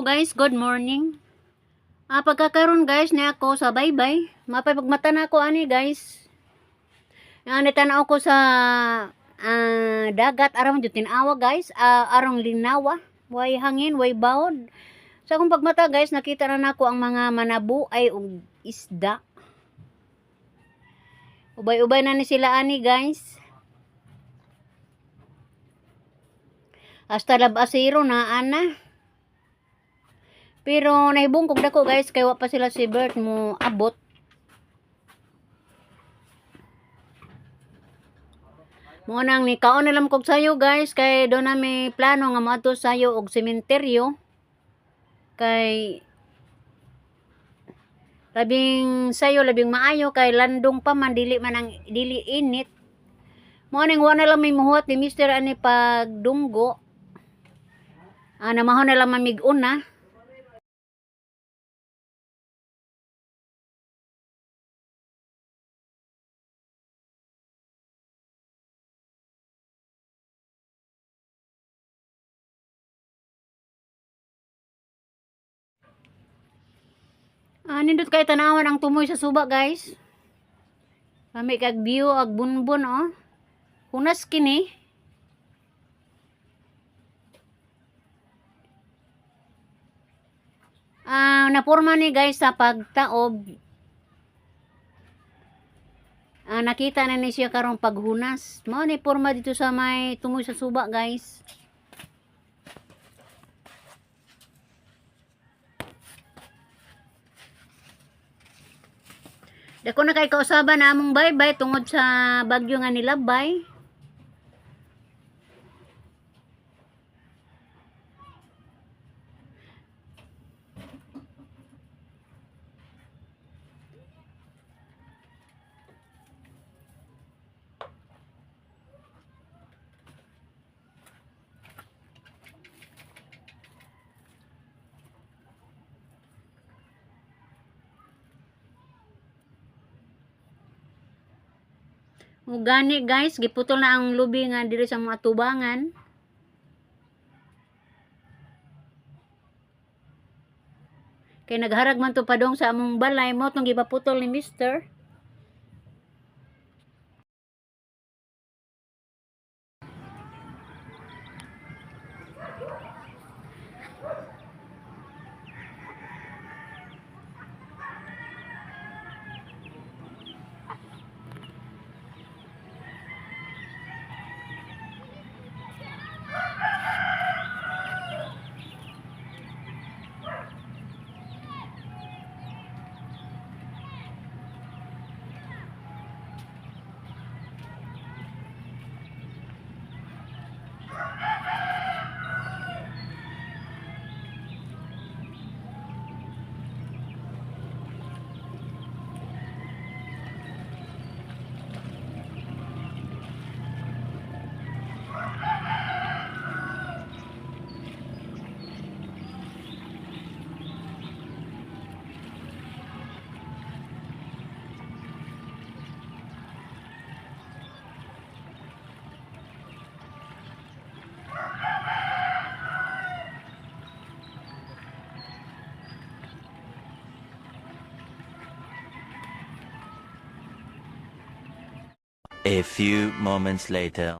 Guys, good morning. Pagkakaroon guys ni ako sa baybay. Mapay pagmata na ako ani, guys. Nitanaw ko sa dagat aron jud tinawa, guys. Arong linawa. Way hangin, way bawod. Sa akong pagmata, guys, nakita na nako ang mga manabuay og isda. Ubay-ubay na ni sila ani, guys. Hasta labasero na ana. Pero nahibungkog dako, guys, kay wa pa sila si Bert mo abot. Mo nang ni kaon na lang kog sayo, guys, kay do na may plano nga moadto sayo og sementeryo. Kay labing sayo, labing maayo kay landong pa man, dili man ang dili init. Mo ning wa na lang may muhuat ni Mister ani pagdunggo. Namahon na lang mamig-una. Nindot kay tanawan ang tumoy sa suba, guys. Kami kag view ag bunbon oh. Hunas kini. Naporma ni, guys, sa pagtaob. Nakita na ni siya karong paghunas. Mao ni porma dito sa may tumoy sa suba, guys. Dako na kay kausaban na among baybay tungod sa bagyo nga nilabay. Ug gani, guys, giputol na ang lubi nga diri sa mga tubangan. Kay nagharag man to padong sa among balay mo tong gipaputol ni Mister. A few moments later.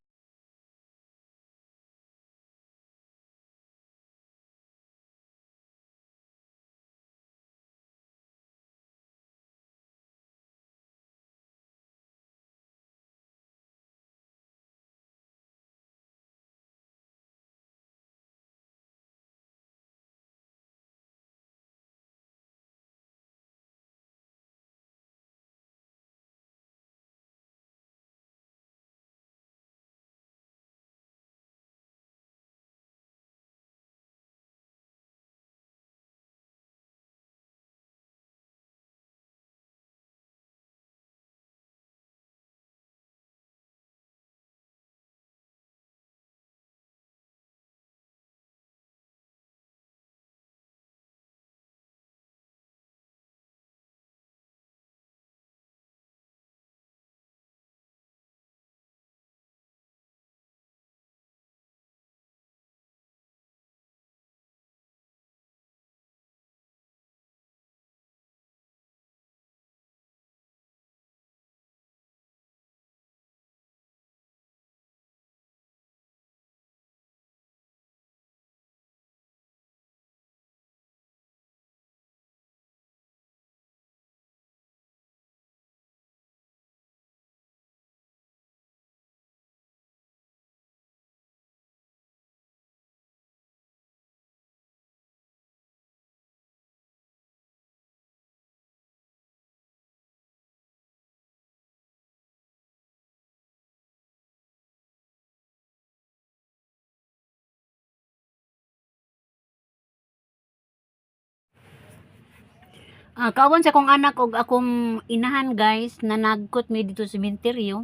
Kauban sa akong anak og akong inahan, guys, na nagkot mi dito sa sementeryo.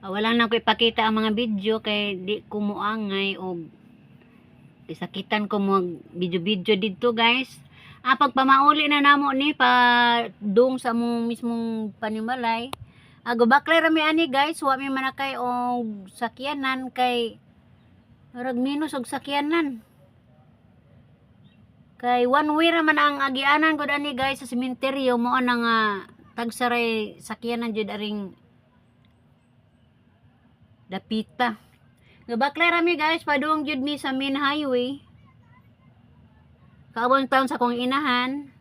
Wala na ko ipakita ang mga video kay di ko moangay og isakitan ko mo video-video dito, guys. Pagpamauli na namo ni pa dung sa among mismong panimalay. Gubaklay ra mi ani, guys, wa mi manakay og sakyanan kay murag minus og sakyanan. Kay one way ra man ang agianan gud ani, guys, sa sementeryo. Mao na nga tagsaray sakyanan jud aring dapita. Gabaklay ra mi, guys, padung jud mi sa main highway. Kauban taon sa akong inahan.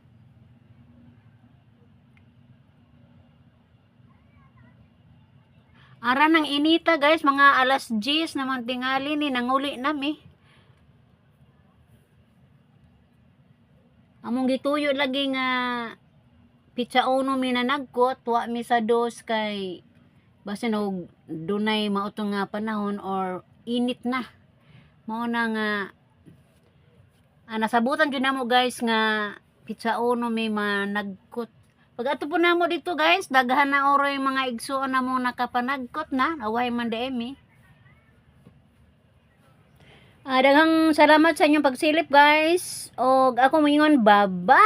Ara nang inita, guys, mga alas 10 naman tingali ni nanguli nami. Among gituyo lagi nga pitsa uno mi nanagkot, wa mi sa dos kay basin og dunay mao nga panahon or init na. Mao na nga nasabutan jud namo, guys, nga pitsa uno mi managkot. Pag ato po namo dito, guys, daghan na oroy mga igsuon na mo nakapanagkot na, away man mi. Daghang salamat sa inyong pagsilip, guys. Og ako moingon, bye-bye.